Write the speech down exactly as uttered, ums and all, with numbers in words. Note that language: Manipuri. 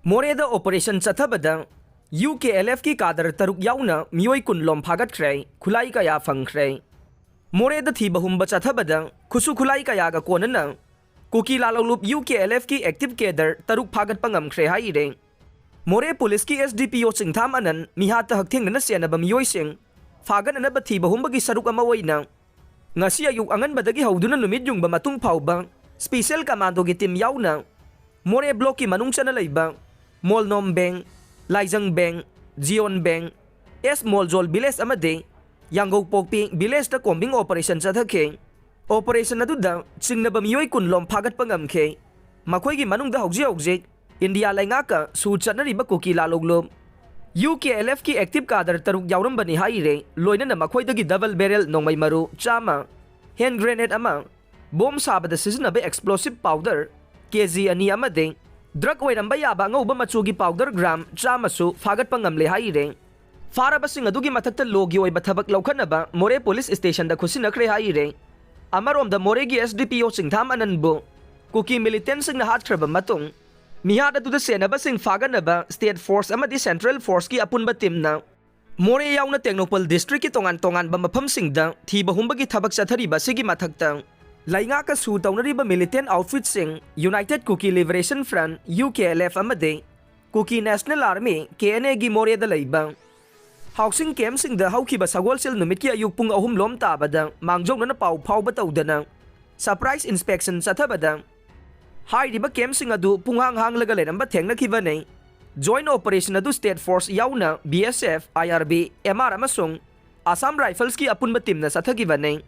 ꯃꯣꯔꯦꯗ ꯑꯣꯄꯔꯦꯁꯟ ꯆꯠꯊꯕꯗ ꯌꯨ ꯀꯦ ꯑꯦꯜ ꯑꯦꯐꯀꯤ ꯀꯥꯗꯔ ꯇꯔꯨꯛ ꯌꯥꯎꯅ ꯃꯤꯑꯣꯏ ꯀꯨꯟ ꯂꯣꯝ ꯐꯥꯒꯠꯈ꯭ꯔꯦ, ꯈꯨꯠꯂꯥꯏ ꯀꯌꯥ ꯐꯪꯈ꯭ꯔꯦ꯫ ꯃꯣꯔꯦꯗ ꯊꯤꯕ ꯍꯨꯝꯕ ꯆꯠꯊꯕꯗ ꯈꯨꯠꯁꯨ ꯈꯨꯠꯂꯥꯏ ꯀꯌꯥꯒ ꯀꯣꯟꯅꯅ Kuki Lalonglup U K L ꯑꯦꯐꯀꯤ ꯑꯦꯛꯇꯤꯚ ꯀꯦꯗꯔ ꯇꯔꯨꯛ ꯐꯥꯒꯠꯄ ꯉꯝꯈ꯭ꯔꯦ ꯍꯥꯏꯔꯦ꯫ ꯃꯣꯔꯦ ꯄꯨꯂꯤꯁꯀꯤ ꯑꯦꯁ ꯗꯤ ꯄꯤ ꯑꯣ ꯆꯤꯡꯊꯥꯝ ꯑꯅꯟ ꯃꯤꯍꯥꯠꯇ ꯍꯛꯊꯦꯡꯅꯅ ꯆꯦꯟꯅꯕ ꯃꯤꯑꯣꯏꯁꯤꯡ ꯐꯥꯒꯠꯅꯅꯕ ꯊꯤꯕ ꯍꯨꯝꯕꯒꯤ ꯁꯔꯨꯛ ꯑꯃ ꯑꯣꯏꯅ ꯉꯁꯤ ꯑꯌꯨꯛ ꯑꯉꯟꯕꯗꯒꯤ ꯍꯧꯗꯨꯅ ꯅꯨꯃꯤꯠ ꯌꯨꯡꯕ ꯃꯇꯨꯡ ꯐꯥꯎꯕ ꯁ꯭ꯄꯤꯁꯦꯜ ꯀꯃꯥꯟꯗꯣꯒꯤ ꯇꯤꯝ ꯌꯥꯎꯅ ꯃꯣꯔꯦ ꯕ꯭ꯂꯣꯛꯀꯤ ꯃꯅꯨꯡ ꯆꯟꯅ ꯂꯩꯕ ꯃꯣꯜꯅꯣꯝ ꯕꯦꯡ, ꯂꯥꯏꯖꯪ ꯕꯦꯡ, ꯖꯤꯌꯣꯟ ꯕꯦꯡ, ꯑꯦꯁ ꯃꯣꯜꯖꯣꯜ ꯚꯤꯂꯦꯖ ꯑꯃꯗꯤ ꯌꯥꯡꯒꯧꯄꯣꯛꯄꯤ ꯚꯤꯂꯦꯖꯇ ꯀꯣꯝꯕꯤꯡ ꯑꯣꯄꯔꯦꯁꯟ ꯆꯠꯊꯈꯤ꯫ ꯑꯣꯄꯔꯦꯁꯟ ꯑꯗꯨꯗ ꯆꯤꯡꯅꯕ ꯃꯤꯑꯣꯏ ꯀꯨꯟ ꯂꯣꯝ ꯐꯥꯒꯠꯄ ꯉꯝꯈꯤ꯫ ꯃꯈꯣꯏꯒꯤ ꯃꯅꯨꯡꯗ ꯍꯧꯖꯤꯛ ꯍꯧꯖꯤꯛ ꯏꯟꯗꯤꯌꯥ ꯂꯩꯉꯥꯛꯀ ꯁꯨ ꯆꯠꯅꯔꯤꯕ ꯀꯨꯀꯤ ꯂꯥꯂꯣꯡꯂꯨꯞ ꯌꯨ ꯀꯦ ꯑꯦꯜ ꯑꯦꯐꯀꯤ ꯑꯦꯛꯇꯤꯚ ꯀꯥꯗꯔ ꯇꯔꯨꯛ ꯌꯥꯎꯔꯝꯕꯅꯤ ꯍꯥꯏꯔꯦ꯫ ꯂꯣꯏꯅꯅ ꯃꯈꯣꯏꯗꯒꯤ ꯗꯕꯜ ꯕꯦꯔꯦꯜ ꯅꯣꯡꯃꯩ ꯃꯔꯨ ꯆꯥꯝꯃ, ꯍꯦꯟ ꯒ꯭ꯔꯦꯅꯦꯗ ꯑꯃ, ꯕꯣꯝ ꯁꯥꯕꯗ ꯁꯤꯖꯤꯟꯅꯕ ꯑꯦꯛꯁꯄ꯭ꯂꯣꯁꯤꯚ ꯄꯥꯎꯗꯔ ꯀꯦ ꯖꯤ ꯑꯅꯤ ꯑꯃꯗꯤ ꯗ꯭ꯔꯒ ꯑꯣꯏꯔꯝꯕ ꯌꯥꯕ ꯑꯉꯧꯕ ꯃꯆꯨꯒꯤ ꯄꯥꯎꯗꯔ ꯒ꯭ꯔꯥꯝ ꯆꯥꯝꯃꯁꯨ ꯐꯥꯒꯠꯄ ꯉꯝꯂꯦ ꯍꯥꯏꯔꯦ꯫ ꯐꯥꯔꯕꯁꯤꯡ ꯑꯗꯨꯒꯤ ꯃꯊꯛꯇ ꯂꯣꯒꯤ ꯑꯣꯏꯕ ꯊꯕꯛ ꯂꯧꯈꯠꯅꯕ ꯃꯣꯔꯦ ꯄꯨꯂꯤꯁ ꯁ꯭ꯇꯦꯁꯟꯗ ꯈꯨꯠꯁꯤꯟꯅꯈ꯭ꯔꯦ ꯍꯥꯏꯔꯦ꯫ ꯑꯃꯔꯣꯝꯗ ꯃꯣꯔꯦꯒꯤ ꯑꯦꯁ ꯗꯤ ꯄꯤ ꯑꯣ ꯆꯤꯡꯊꯥꯝ ꯑꯅꯟꯕꯨ ꯀꯨꯀꯤ ꯃꯤꯂꯤꯇꯦꯟꯁꯤꯡꯅ ꯍꯥꯠꯈ꯭ꯔꯕ ꯃꯇꯨꯡ ꯃꯤꯍꯥꯠ ꯑꯗꯨꯗ ꯆꯦꯟꯅꯕꯁꯤꯡ ꯐꯥꯒꯠꯅꯕ ꯁ꯭ꯇꯦꯠ ꯐꯣꯔꯁ ꯑꯃꯗꯤ ꯁꯦꯟꯇ꯭ꯔꯦꯜ ꯐꯣꯔꯁꯀꯤ ꯑꯄꯨꯟꯕ ꯇꯤꯝꯅ ꯃꯣꯔꯦ ꯌꯥꯎꯅ ꯇꯦꯡꯅꯧꯄꯜ ꯗꯤꯁꯇ꯭ꯔꯤꯛꯀꯤ ꯇꯣꯉꯥꯟ ꯇꯣꯉꯥꯟꯕ ꯃꯐꯝꯁꯤꯡꯗ ꯊꯤꯕ ꯍꯨꯝꯕꯒꯤ ꯊꯕꯛ ꯆꯠꯊꯔꯤꯕ ꯑꯁꯤꯒꯤ ꯃꯊꯛꯇ ꯂꯩꯉꯥꯛꯀ ꯁꯨ ꯇꯧꯅꯔꯤꯕ ꯃꯤꯂꯤꯇꯦꯟ ꯑꯥꯎꯠꯐꯤꯠꯁꯤꯡ united Kuki liberation front, U K L F, ꯑꯃꯗꯤ Kuki national army, K N ꯑꯦꯒꯤ ꯃꯣꯔꯦꯗ ꯂꯩꯕ ꯍꯥꯎꯁꯤꯡ ꯀꯦꯝꯞꯁꯤꯡꯗ ꯍꯧꯈꯤꯕ ꯁꯒꯣꯜꯁꯦꯜ ꯅꯨꯃꯤꯠꯀꯤ ꯑꯌꯨꯛ ꯄꯨꯡ ꯑꯍꯨꯝ ꯂꯣꯝ ꯇꯥꯕꯗ ꯃꯥꯡꯖꯧꯅꯅ ꯄꯥꯎ ꯐꯥꯎꯕ ꯇꯧꯗꯅ ꯁꯔꯄ꯭ꯔꯥꯏꯖ ꯏꯟꯁꯄꯦꯛꯁꯟ ꯆꯠꯊꯕꯗ ꯍꯥꯏꯔꯤꯕ ꯀꯦꯝꯞꯁꯤꯡ ꯑꯗꯨ ꯄꯨꯡꯍꯥꯡ ꯍꯥꯡꯂꯒ ꯂꯩꯔꯝꯕ ꯊꯦꯡꯅꯈꯤꯕꯅꯤ꯫ ꯖꯣꯏꯟꯠ ꯑꯣꯄꯔꯦꯁꯟ ꯑꯗꯨ ꯁ꯭ꯇꯦꯠ ꯐꯣꯔꯁ ꯌꯥꯎꯅ ꯕꯤ ꯑꯦꯁ ꯑꯦꯐ, ꯑꯥꯏ ꯑꯥꯔ ꯕꯤ, ꯑꯦꯝ ꯑꯥꯔ ꯑꯃꯁꯨꯡ ꯑꯁꯥꯝ ꯔꯥꯏꯐꯜꯁꯀꯤ ꯑꯄꯨꯟꯕ ꯇꯤꯝꯅ ꯆꯠꯊꯈꯤꯕꯅꯤ꯫